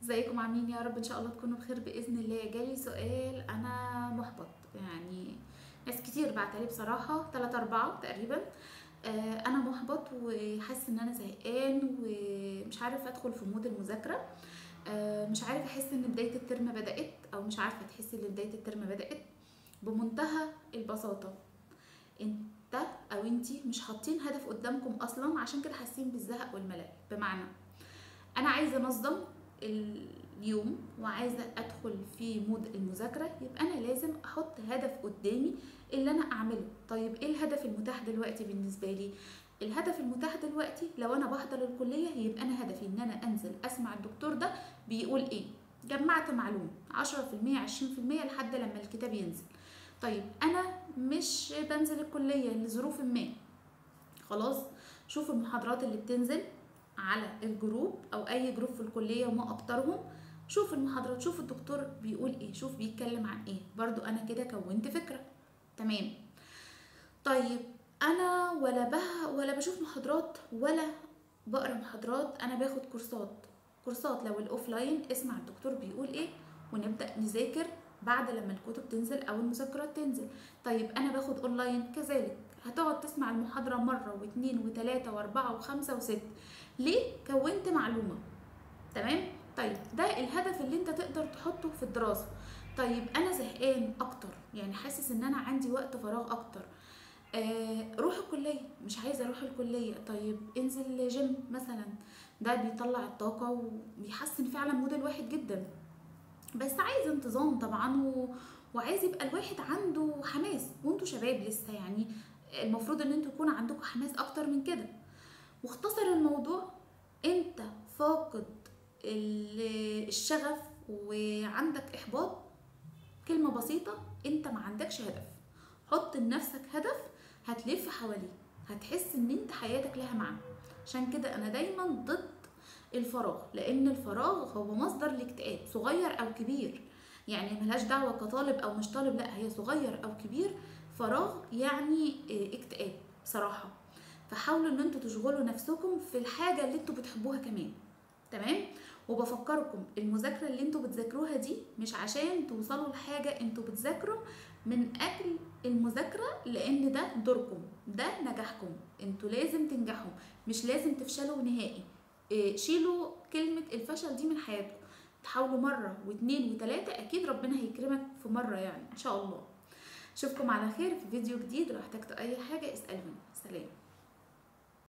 ازيكم عاملين؟ يا رب ان شاء الله تكونوا بخير باذن الله. جالي سؤال، انا محبط، يعني ناس كتير بعتلي بصراحة 3 4 تقريبا. انا محبط وحاسس ان انا زهقان ومش عارف ادخل في mood المذاكرة، مش عارف احس ان بداية الترم بدات، او مش عارفه تحس ان بداية الترم بدات. بمنتهى البساطة انت او انتي مش حاطين هدف قدامكم اصلا، عشان كده حاسين بالزهق والملل. بمعنى انا عايزه انظم اليوم وعايزه ادخل في mood المذاكرة، يبقى انا لازم احط هدف قدامي اللي انا اعمله. طيب ايه الهدف المتاح دلوقتي بالنسبة لي؟ الهدف المتاح دلوقتي لو انا بحضر الكلية يبقى انا هدفي ان انا انزل اسمع الدكتور ده بيقول ايه، جمعت معلومة 10% 20% لحد لما الكتاب ينزل. طيب انا مش بنزل الكلية لظروف ما، خلاص شوف المحاضرات اللي بتنزل على ال group او اي group في الكلية وما اكترهم، شوف المحاضرات، شوف الدكتور بيقول ايه، شوف بيتكلم عن ايه، برضو انا كده كونت فكرة. تمام. طيب انا ولا بشوف محاضرات ولا بقرا محاضرات، انا باخد كورسات لو ال offline اسمع الدكتور بيقول ايه ونبدا نذاكر بعد لما الكتب تنزل او المذكرات تنزل. طيب انا باخد اونلاين كذلك، هتقعد تسمع المحاضرة مرة واثنين وثلاثة واربعة وخمسة وستة، ليه؟ كونت معلومة. تمام. طيب ده الهدف اللي انت تقدر تحطه في الدراسة. طيب انا زهقان اكتر، يعني حاسس ان انا عندي وقت فراغ اكتر، روح الكلية، مش عايزه اروح الكلية. طيب انزل جيم مثلا، ده بيطلع الطاقة وبيحسن فعلا mood الواحد جدا، بس عايز انتظام طبعا وعايز يبقى الواحد عنده حماس، وانتوا شباب لسه، يعني المفروض ان انتوا يكون عندكم حماس اكتر من كده. واختصر الموضوع، انت فاقد الشغف وعندك احباط، كلمة بسيطة، انت ما عندكش هدف. حط لنفسك هدف هتلف حواليه، هتحس ان انت حياتك لها معنى. عشان كده انا دايما ضد الفراغ، لان الفراغ هو مصدر الاكتئاب، صغير او كبير، يعني ملهاش دعوة كطالب او مش طالب، لا هي صغير او كبير، فراغ يعني اكتئاب بصراحة. فحاولوا ان انتوا تشغلوا نفسكم في الحاجة اللي انتوا بتحبوها كمان. تمام. وبفكركم المذاكرة اللي انتوا بتذاكروها دي مش عشان توصلوا لحاجة، انتوا بتذاكروا من اجل المذاكرة، لان ده دوركم، ده نجاحكم، انتوا لازم تنجحوا، مش لازم تفشلوا نهائي. شيلوا كلمة الفشل دي من حياتكم، تحاولوا مرة واثنين وثلاثة، اكيد ربنا هيكرمك في مرة يعني ان شاء الله. اشوفكم على خير في فيديو جديد، لو احتجتوا اي حاجة اسألوني. سلام.